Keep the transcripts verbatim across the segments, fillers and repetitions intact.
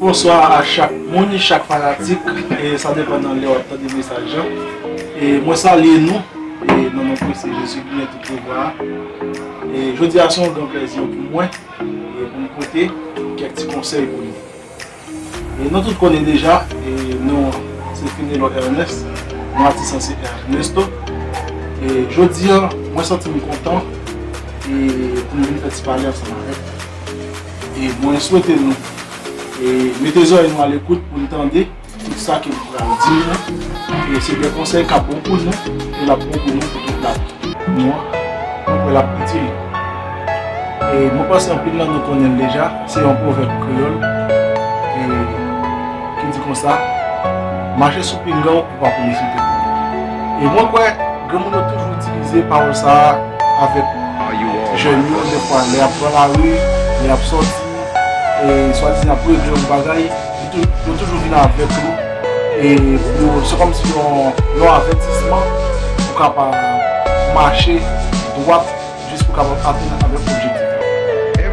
Bonswa a chak moun, chak fanatik, e sa depann nan lè w ap tande mesaj lan. E mwen salye nou, e nan non prese Jezi ki gen tout pouvwa a. E jodi a se yon gran plèzi pou mwen, e pou m pote kèk ti konsèy pou nou. E nou tout konnen deja, e non se Fenelon Ernest, non atis lan se Ernesto. E jodi a, mwen santi m kontan, e pou m vin fè ti pale ansanm avèk nou. E mwen swete nou, e mete zòrèy nou alekout pou n tande tout sa ke m pral di nou. E se de konsèy k ap bon pou nou, e l ap bon pou nou pou tout lavi. Nou an, mwen kwè l ap itil. E mwen panse anpil nan nou konnen l deja, se yon pwovèb kreyòl, e ki di konsa, mache sou pinga w pou pa felisite moun. E mwen kwè, granmoun yo toujou itilize pawòl sa a avèk jèn yo, defwa, lè y ap pran lari, lè y ap sòti, e swadizan y ap regle yon bagay, yo tou-, yo toujou vin avèk li. E pou yo, se kòmsi yon, yon avètisman pou kapab mache dwat jis pou kapab atenn avèk objektif la.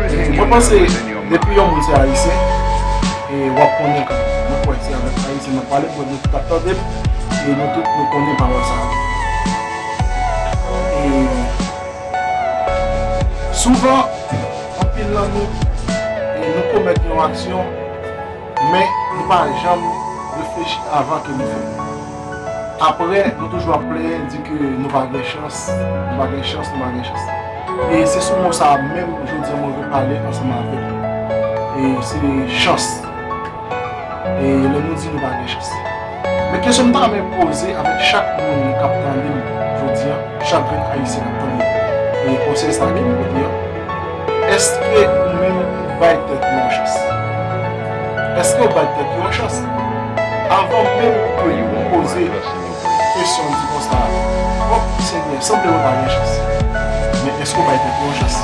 E mwen panse, depi yon moun se ayisyen, e w ap konnen kanmenm. Mwen kwè se avèk ayisyen m ap pale, mwen nou tout ap tande m, e nou tout nou konnen pawòl sa a. E souvan, anpil nan nou, e nou komèt yon aksyon, men nou pa janm reflechi avan ke nou fè l. Apre, nou toujou ap plenyen, di ke nou pa gen chans, nou pa gen chans, nou pa gen chans. E se sou mo sa a menm, jodi a, mwen vle pale ansanm avèk nou. E se chans. E lè nou di nou pa gen chans. Men kesyon m ta renmen poze avèk chak moun k ap tande m jodi a, chak grenn ayisyen k ap tande, e konsèy sa a ke m pote a, èske ou menm ou bay tèt ou yon chans? Èske ou bay tèt ou yon chans? Avan menm ke ou poze kesyon di konsa, bon, Senyè, sanble mwen pa gen chans. Men èske ou bay tèt ou yon chans?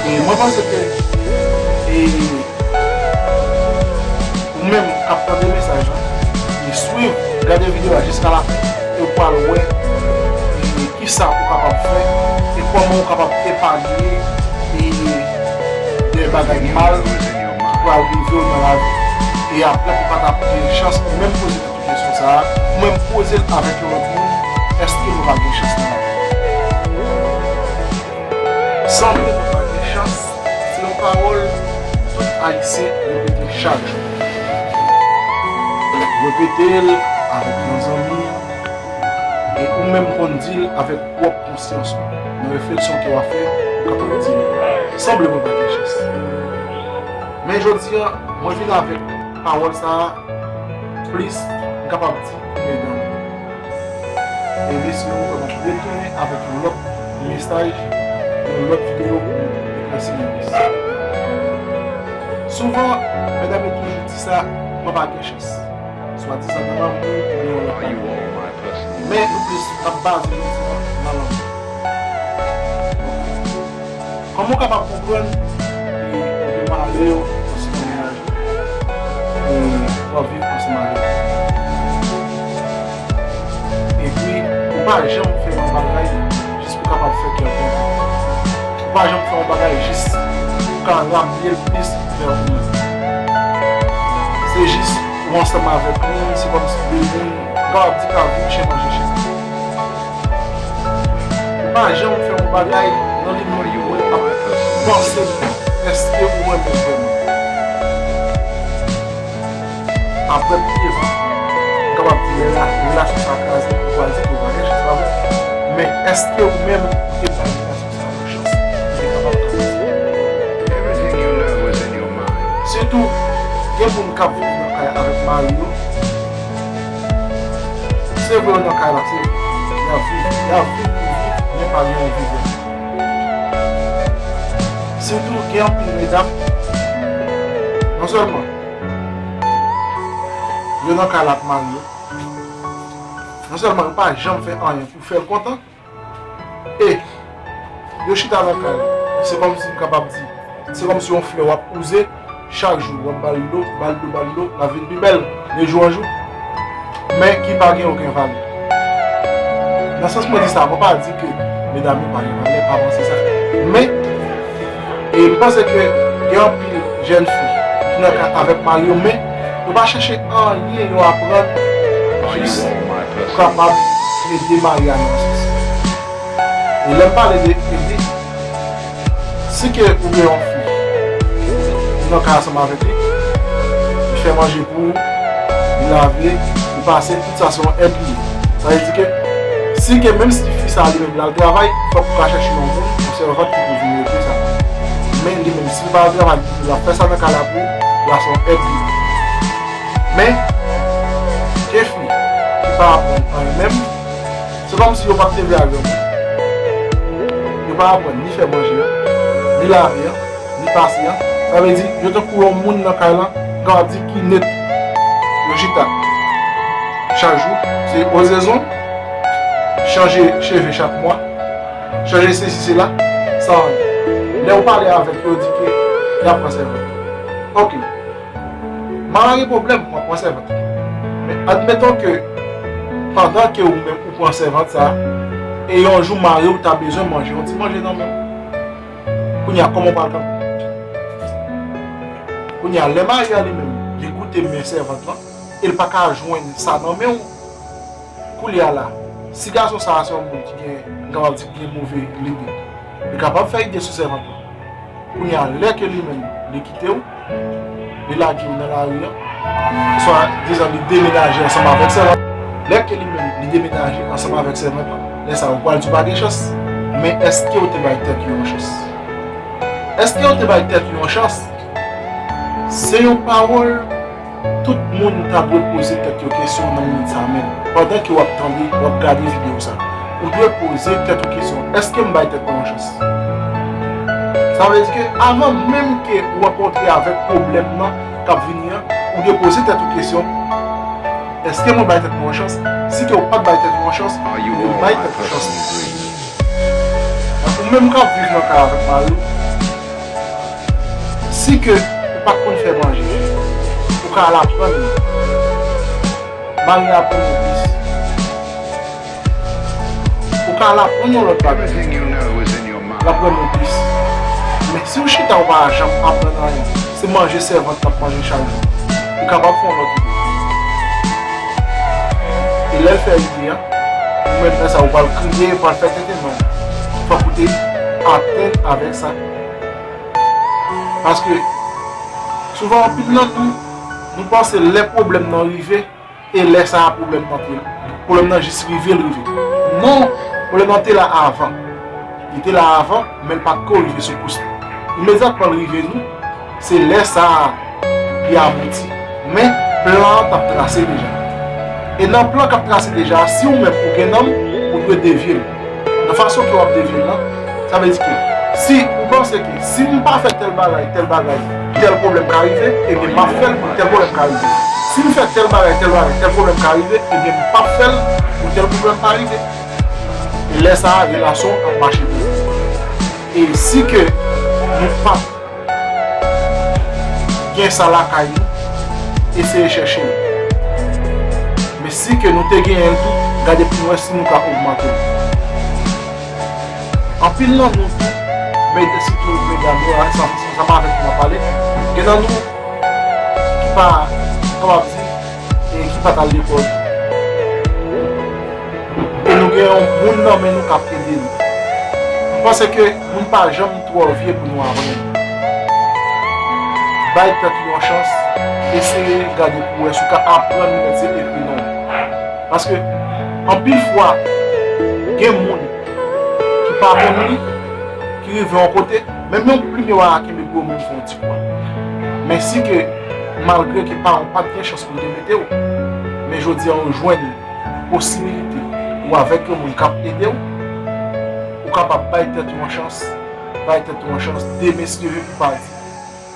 E mwen panse ke, e, ou menm k ap tande mesaj la, e swiv, gade videyo a jiska lafen, e w pral wè, e, kisa ou kapab fè, e kòman ou kapab epanye, e, de bagay mal ki pral rive w nan lavi. E apre, pou pa ta gen chans, ou menm poze tèt ou kesyon sa a, ou menm poze l avèk yon lòt moun, èske nou pa gen chans nan lavi? Sanble nou pa gen chans, se yon pawòl tout Ayisyen repete chak jou. Repete l avèk yon zanmi, e ou menm konn di l avèk pwòp konsyans ou. Nan refleksyon ke w ap fè, ou kapab di l, sanble mwen pa gen chans. Men jodi a, mwen vin avèk pawòl sa a, plis m kapab di medam. E mesye, nou pral retounen avèk yon lòt mesaj, yon lòt videyo pou eklèsi nou plis. Souvan, medam yo toujou di sa, mwen pa gen chans. Swadizan nan lanmou oubyen yon lòt bagay. Men nou plis ap baze nou nan lanmou. Kòman w kapab konprann, e, ou gen malè ansanm ak mennaj ou, e, w ap viv ansanm avèk li? Epi, ou pa janm fè yon bagay jis pou kapab fè kè l kontan. Ou pa janm fè yon bagay jis pou ka ramye l plis vè ou menm. Se jis ou ansanm avèk li, se kòmsi de moun, m kapab di ka vin chen manje chen. Ou pa janm fè yon bagay nan limit ou ap panse èske ou renmen vrèman. Apre pi devan, m kapab di lè la, relasyon sa a kraze, ou pral di ke ou pa gen chans, pa vre? Men èske ou menm ou te bay relasyon sa a yon chans? Ou te kapab kraze? Sitou, gen moun k ap viv nan kay avèk mari yo. Se vre, yo nan kay la, se vre. Y ap viv, y ap viv pou viv, men pa gen yon vivè. Sitou, gen anpil medam, non sèlman yo nan kay la ak mari yo, non sèlman yo pa janm fè anyen pou fè l kontan, e yo chita nan kay la. Se kòmsi m kapab di, se kòmsi yon flè w ap wouze, chak jou w ap ba l dlo, ba l dlo, ba l dlo, l ap vin pi bèl de jou an jou, men ki pa gen okenn valè. Nan sans mwen di sa, mwen pa di ke medam yo pa gen valè, pa panse sa. Men, e m panse ke gen anpil jèn fi ki nan kay avèk mari yo, men yo pa chèche anyen yo aprann jis pou kapab ede mari a nan yon sans. E lè m pale de ede, si ke ou gen yon fi, ou nan kay ansanm avèk li, li fè manje pou ou, li lave, li pase, tout sa se yon èd li ye. Sa vle di ke, si ke menm si fi sa li menm l al travay, fòk ou ka chèche yon moun, yon sèvant ki pou vin regle sa. Men li menm, si li pa al travay, li ap fè sa nan kay la pou ou, la se yon èd li ye. Men, gen fi ki pa aprann anyen menm, se kòmsi yo pa t leve avè yon moun. Yo pa aprann ni fè manje an, ni lave an, ni pase an. Sa vle di, yo tankou yon moun nan kay lan, m kapab di ki net. Yo chita chak jou, se ozezon, chanje cheve chak mwa, chanje sesi sela, san anyen. Lè w pale avèk yo, yo di ke y ap pran sèvant. Ok. Mari gen pwoblèm, w ap pran sèvant. Men admeton ke pandan ke ou menm ou pran sèvant sa, e yon jou mari w ta bezwen manje, yon ti manje nan men w. Kounye a, kòman w pral kanpe? Kounye a, lè mari a li menm, li goute men sèvant lan, e l pa ka jwenn sa nan men w, kounye a la, si gason sa a se yon moun ki gen, m kapab di, ki gen move lide, li kapab fè ide sou sèvant lan. Kounye a, lè ke li menm, li kite w, li lage w nan lari an, swa dizon li demenaje ansanm avèk sèvant. Lè ke li menm, li demenaje ansanm avèk sèvant lan, lè sa a, ou pral di w pa gen chans. Men èske w te bay tèt ou yon chans? Èske w te bay tèt ou yon chans? Se yon pawòl tout moun ta dwe poze tèt yo kesyon nan minit sa a menm. Pandan ke w ap tande, w ap gade videyo sa, ou dwe poze tèt ou kesyon, èske m bay tèt mwen yon chans? Sa vle di ke avan menm ke ou rankontre avèk pwoblèm nan k ap vini an, ou dwe poze tèt ou kesyon, èske mwen bay tèt mwen yon chans? Si ke ou pa t bay tèt ou yon chans, ou dwe bay tèt ou chans. Ou menm k ap viv nan kay avèk mari w, si ke ou pa t konn fè manje, ou ka al aprann li. Mari a aprann ou plis. Ou ka al aprann yon lòt bagay. L ap aprann ou plis. Men si w chita, ou pa janm aprann anyen, se manje sèvant l ap manje chak jou, ou kapab fè yon lòt ide. E lè l fè ide an, ou menm lè sa a, ou pral kriye, ou pral fè tenten mal. Fòk ou te atann avèk sa. Paske, souvan, anpil nan nou, nou panse lè pwoblèm nan rive, e lè sa a pwoblèm nan te, pwoblèm nan jis rive, l rive. Non, pwoblèm nan te la avan. Li te la avan, men l pa t ko rive sou kous li. Imedyatman l rive nou, se lè sa a li abouti. Men, plan an t ap trase deja. E nan plan k ap trase deja a, si ou menm ou gen nanm, ou dwe devye l. Nan fason ke w ap devye l lan, sa vle di ke si ou panse ke si m pa fè tèl bagay, tèl bagay, tèl pwoblèm ka rive, ebyen m ap fè l pou tèl pwoblèm ka rive. Si m fè tèl bagay, tèl bagay, tèl pwoblèm ka rive, ebyen m p ap fè l pou tèl pwoblèm pa rive. E lè sa a, relasyon an ap mache byen. E si ke nou p ap gen sa lakay nou, eseye chèche l. Men si ke nou te genyen l tou, gade pou nou wè si nou ka ogmante l. Anpil nan nou tou, men sitou medam yo, sa, sa, sa pa avèk nou ap pale, gen nan nou ki pa kapab di, e ki pa t al lekòl. E nou gen yon moun nan men nou k ap ede nou. M panse ke moun pa janm twò vye pou nou aprann. Bay tèt ou yon chans, eseye gade pou wè si w ka aprann yon metye epi non. Paske, anpil fwa, gen moun ki pa konn li, ki rive yon kote, menm yon plim yo pa ka kenbe pou yo menm fè yon ti kwa. Men si ke, malgre ke paran w pa t gen chans pou l te mete w, men jodi a ou jwenn posibilite ou avèk yon moun k ap ede w, ou kapab bay tèt ou yon chans, bay tèt ou yon chans, demen si Dye vle pou pa di,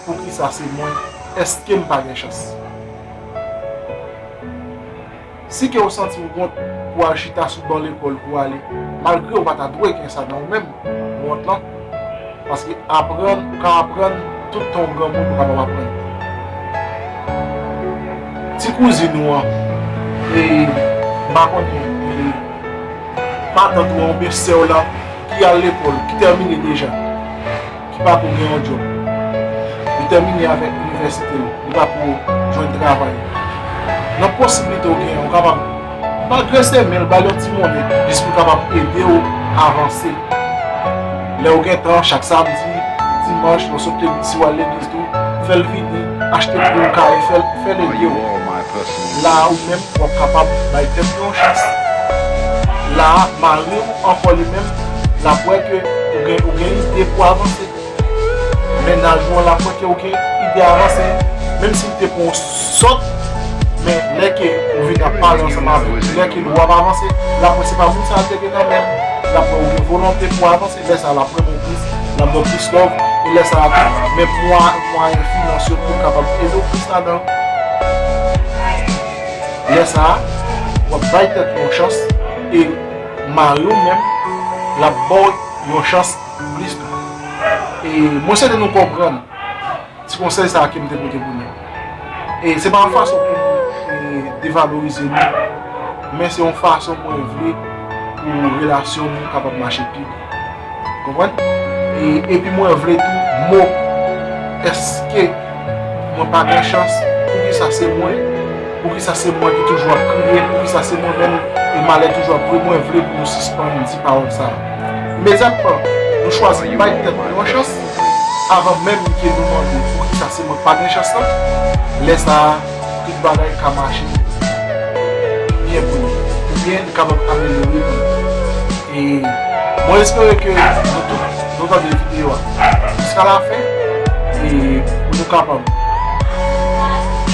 poukisa se mwen, èske m pa gen chans? Si ke w santi w wont pou w al chita sou ban lekòl pou w ale, malgre w pa ta dwe gen sa nan ou menm, wont lan, paske aprann, ou ka aprann tout tan w granmoun, ou kapab aprann. Ti kouzin ou an, e, m pa konnen, e, matant ou an oubyen sè w la, ki al lekòl, ki tèmine deja, ki pa ko gen yon djòb. Li tèmine avèk inivèsite l, li pa pou jwenn travay. Nan posiblite w genyen, ou kapab, malgre se men l, ba l yon ti monnen, jis pou l kapab ede w avanse. Lè w gen tan, chak samdi, dimanch, lè w sot legliz, si w al legliz tou, fè l vini, achte pou l kay, fè l, fè l ede w. La a, ou menm, w ap kapab bay tèt ou yon chans. La a, mari w ankò li menm, l ap wè ke ou gen, ou gen ide pou avanse. Mennaj ou an, l ap wè ke ou gen ide avanse. Menm si l te pran w sòt, men lè ke ou vin ap pale ansanm avèk li, lè ke nou ap avanse, l ap wè se pa moun sa a te gen nan men l. L ap wè ou gen volonte pou avanse. Lè sa a, l ap renmen w plis, l ap ba w plis love. E lè sa a tou, men mwa-, mwayen finans yo pou l kapab ede w plis ladan l. Lè sa a, w ap bay tèt ou yon chans e mari w menm, l ap ba w yon chans plis tou. E mwen swete nou konprann ti konsèy sa a ke m te pote pou nou. E se pa yon fason pou m, e, devalorize nou, men se yon fason mwen vle pou relasyon nou kapab mache pi byen. Konprann? E, epi mwen vle tou mo, èske mwen pa gen chans? Poukisa se mwen? Poukisa se mwen ki toujou ap kriye? Poukisa se mwen menm e malè toujou ap vre? Mwen vle pou nou sispann di pawòl sa a. Imedyatman nou chwazi bay tèt nou yon chans, avan menm ke nou mande poukisa se mwen k pa gen chans lan, lè sa a, tout bagay ka mache byen pou nou, oubyen li kapab amelyore pou nou. E mwen espere ke nou tout, nou tande videyo a jiska lafen, e pou nou kapab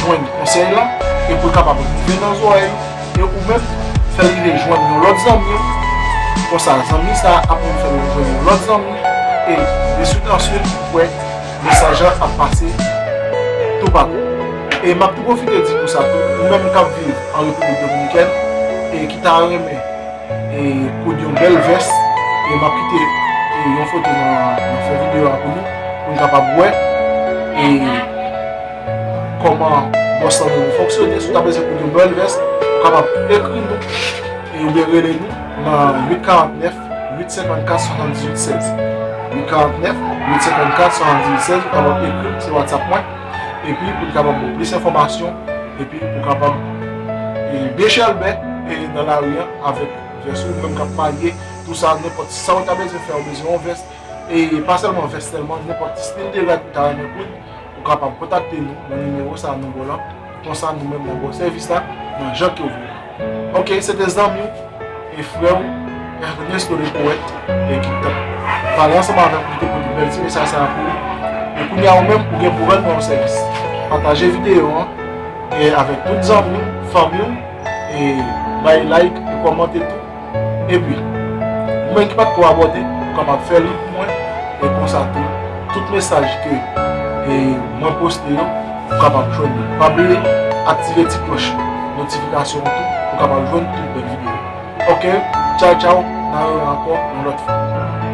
jwenn konsèy lan, e pou l kapab rive nan zòrèy ou, e ou menm fè l rive jwenn yon lòt zanmi w. Konsa, zanmi sa a ap vin fè l jwenn yon lòt zanmi, e de suite en suite, ou wè, mesaj lan ap pase toupatou. E m ap tou pwofite di nou sa tou, ou menm k ap viv an Repiblik Dominikèn e ki ta renmen e koud yon bèl vès, e m ap kite, e, yon foto nan, nan fon videyo a pou nou, pou nou kapab wè, e, kòman bòs lan nou fonksyone. Si w ta bezwen koud yon bèl vès, ou kapab ekri nou, e, oubyen rele nou nan uit karant nèf, uit senkant kat, swasanndizuit sèz. Uit karant nèf, uit senkant kat, swasanndizuit sèz, ou kapab ekri m, se WhatsApp mwen. Epi, pou n kapab ba w plis enfòmasyon, epi pou kapab, e, byen chèlbè, e, nan lari an avèk vès ou, menm k ap marye, tou sa, nenpòt sa ou ta bezwen fè, ou bezwen yon vès, e pa sèlman vès sèlman, nenpòt stil de rad ou ta renmen koud, ou kapab kontakte nou nan nimewo sa a nou ba w lan. Konsa, nou menm n ap ba w sèvis la nan jan ke w vle. Oke, se te zanmi w e frè w, Ernesto le Poète, e ki t ap pale ansanm avèk ou, ki te pote bèl ti mesaj sa a pou ou. E kounye a, ou menm, ou gen pou rann mwen yon sèvis. Pataje videyo an, e avèk tout zanmi w, fanmi w, e bay like, e kòmante tou. Epi, ou menm ki pa t ko abòne, ou kapab fè li pou mwen, e konsa tou, tout mesaj ke, e, mwen poste yo, ou kapab jwenn li. Pa bliye aktive ti klòch notifikasyon an tou, ou kapab jwenn tout bèl videyo. Oke, tchaw, tchaw, n a rewè ankò yon lòt fwa.